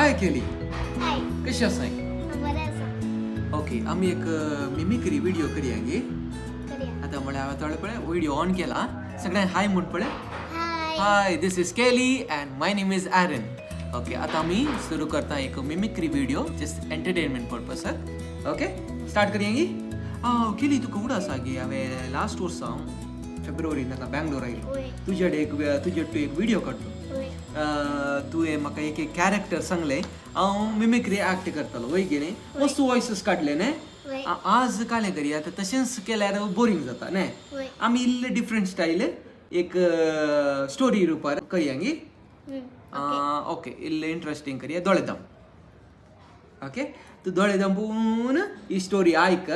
हाय केली. हाय. कशी आसाय? बरें आसा. ओके, आमी एक मिमिक्री व्हिडिओ करया गे. करया. आतां म्हळ्यार हांवें थोडे पळय व्हिडिओ ऑन केला, सगळ्यांक हाय म्हूण पळय. हाय. Hi, this is Kelly and my name is Aaron. Okay, आतां आमी सुरू करता एक मिमिक्री व्हिडिओ जस्ट एंटरटेनमेंट पर्पसाक. ओके, स्टार्ट करया गे. केली, तुका उड आसा गे, हांवें लास्ट वर्सा फेब्रुवारीन आतां बँगलोर आयलो. वय. तुजे एक तुजे तूं एक व्हिडिओ काडलो. वय. तुवें म्हाका एक एक कॅरेक्टर सांगलें, हांव मिमिक्री एक्ट करतालो वय की न्ही, मस्त वॉयसीस काडले न्ही. वय. आज कालें करया, आतां तशेंच केल्यार बोरींग जाता न्ही. वय. आमी इल्ले डिफरंट स्टायल एक स्टोरी रुपार करया गे. ओके, इल्ले इंट्रस्टींग करया. दोळे दम. ओके, तूं दोळे दंपून ही स्टोरी आयक,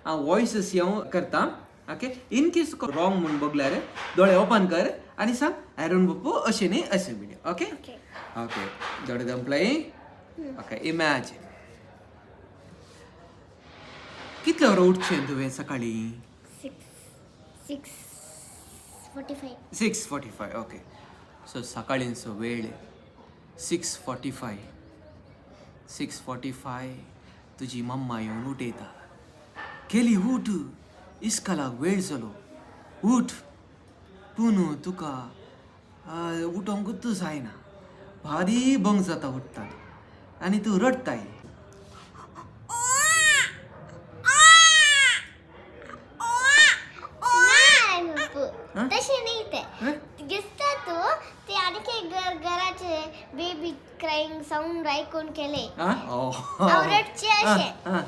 हांव वॉयसीस हांव करता. ओके, इन केस तुका रॉंग म्हूण बगल्यार दोळे ओपन कर आनी सांग एरन बप्पू अशें न्ही अशें video. Okay. Okay. Okay, दोळे दंपलाय. Okay, imagine. कितल्या वरां उठचें तुवें सकाळीं? 6, 6:45. 6:45. ओके, सो सकाळींचो वेळ 6:45. 6:45 तुजी मम्मा येवन उठयता, केली उठ, इस्कलाक वेळ जालो, उठ. पूण तुका उठोंकूच जायना, भारी भंग जाता उठ्ठा आनी तूं रडटाय. ना बापू, हं? तशें न्ही तें. हं? दिसता तूं ते आणखी एक घराचे बेबी क्राईंग साऊंड ऐकून केले. आं. हांव रडचें अशें. आं.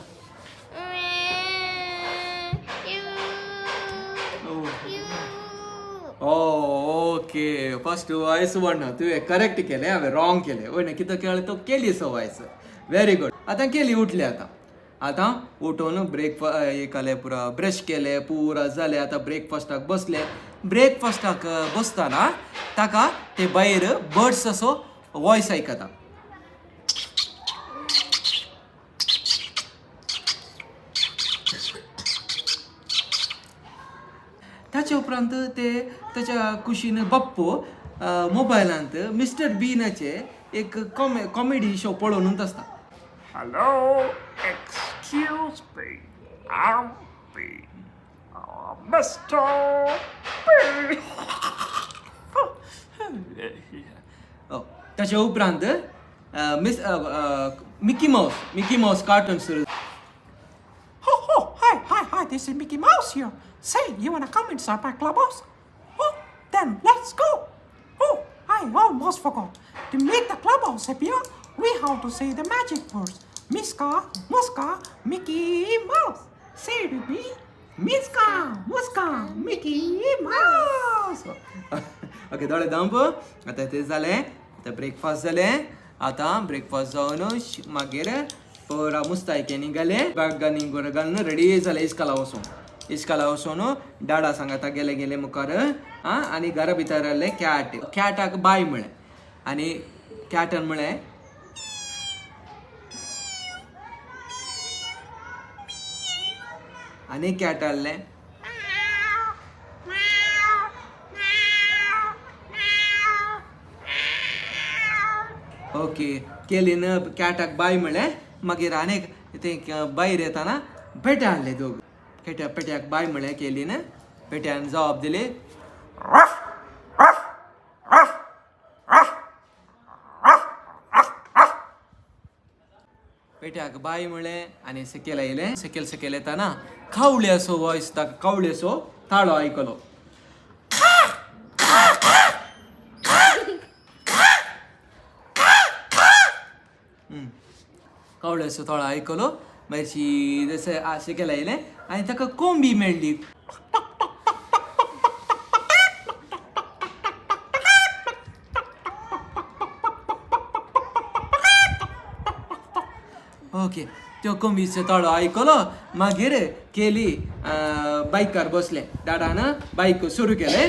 ओके, फर्स्ट वॉयस वन तुवें करेक्ट केलें, हांवें रॉंग केलें. वय न्ही, कितें केलें तो केली सो वॉयस. Very good. आतां केली उठली. आतां आतां उठून ब्रेकफा हे केलें, पुरा ब्रश केलें, पुरा जालें. आतां ब्रेकफास्टाक बसलें. ब्रेकफास्टाक बसतना ताका ते भायर बर्ड्स असो वॉयस आयकता. ताच्या उपरांत ते ताच्या कुशीन बप्पो मोबायलांत मिस्टर बीनाचे एक कॉमेडी शो पळोवनूच आसता. Hello, excuse me, I'm Bean. Mr. Bean. ताच्या उपरांत miss Mickey Mouse, Mickey Mouse cartoon सुरू. Ho, ho, hi, hi, hi, this is Mickey Mouse here. Say, you wanna come inside my clubhouse? Oh, then let's go. Oh, I almost forgot. To make the clubhouse appear, we have to say the magic words. Miska, Muska, Mickey Mouse. Say it with me. Miska, Muska, Mickey Mouse. Okay, दोळे दंप. आतां तें जालें, आतां breakfast जालें. आतां breakfast जावन मागीर पोरा मुस्तायकेनी घालें, बॅगांनी घालून रेडी जालें इस्कला वचूंक. इस्कला वचून डाडा सांगाता गेले गेले मुखार. आं, आनी घरा भितर आसलें कॅट. कॅटाक बाय म्हळें आनी कॅटान म्हळें आनी कॅट आहलें. ओके, केलीन कॅटाक बाय म्हळें. मागीर आनीक तें भायर येताना पेटे हाडले दोग. पेट्या पेट्याक बाय म्हळें केलीन, पेट्यान जबाब दिली. पेट्याक बाय म्हळें आनी सकयल आयलें. सकयल सकयल येताना कावळ्याचो वॉयस, ताका कावळ्याचो ताळो आयकलो. कावळ्याचो ताळो आयकलो. मागीर शीद सकयल आयलें आनी ताका कोंबी मेळ्ळी. ओके, त्यो कोंबीचो ताळो आयकलो. मागीर केली बायकार बसलें. डाडान बायक सुरू केलें.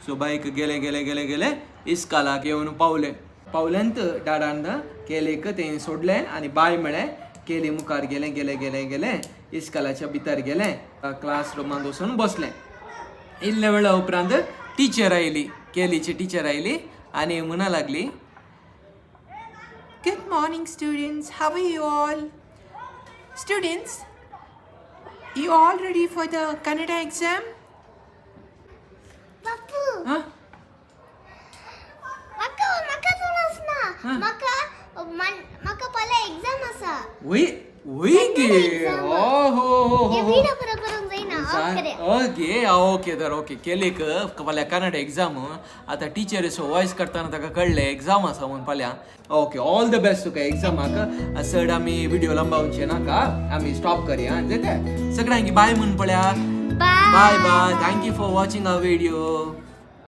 सो बायक गेले गेले गेले गेले इस्कालाक येवन पावले. पावल्यांत डाडान केलेक तें सोडलें आनी बाय म्हळें. केली मुखार गेलें गेलें गेलें गेलें, इस्कलाच्या भितर गेलें, क्लास रुमांत वचून बसलें. इल्ल्या वेळा उपरांत टिचर आयली, केलीची टिचर आयली आनी म्हणा लागली, "Good morning, students. How are you all? Students, you all ready for the Kannada exam?" Bapu. हा. म्हाका म्हाका समज ना, म्हाका म्हाका फाल्यां एक्झाम आसा. वय वय गे. Exam. ओ हो हो हो हे हो. व्हिडिओ बरो करूंक जायना, ऑफ करया. ओके ओके, तर ओके, केलेक फाल्यां कन्नड एग्जाम. आतां टिचर सो वॉयस करतना ताका कळ्ळें एग्जाम आसा म्हूण फाल्यां. ओके, ऑल the best तुका एग्जामाक. चड आमी व्हिडिओ लंबावचे नाका, आमी स्टॉप करया. जाता, सगळ्यांक बाय म्हूण पळया. Bye. Bye bye. Thank you for watching our video.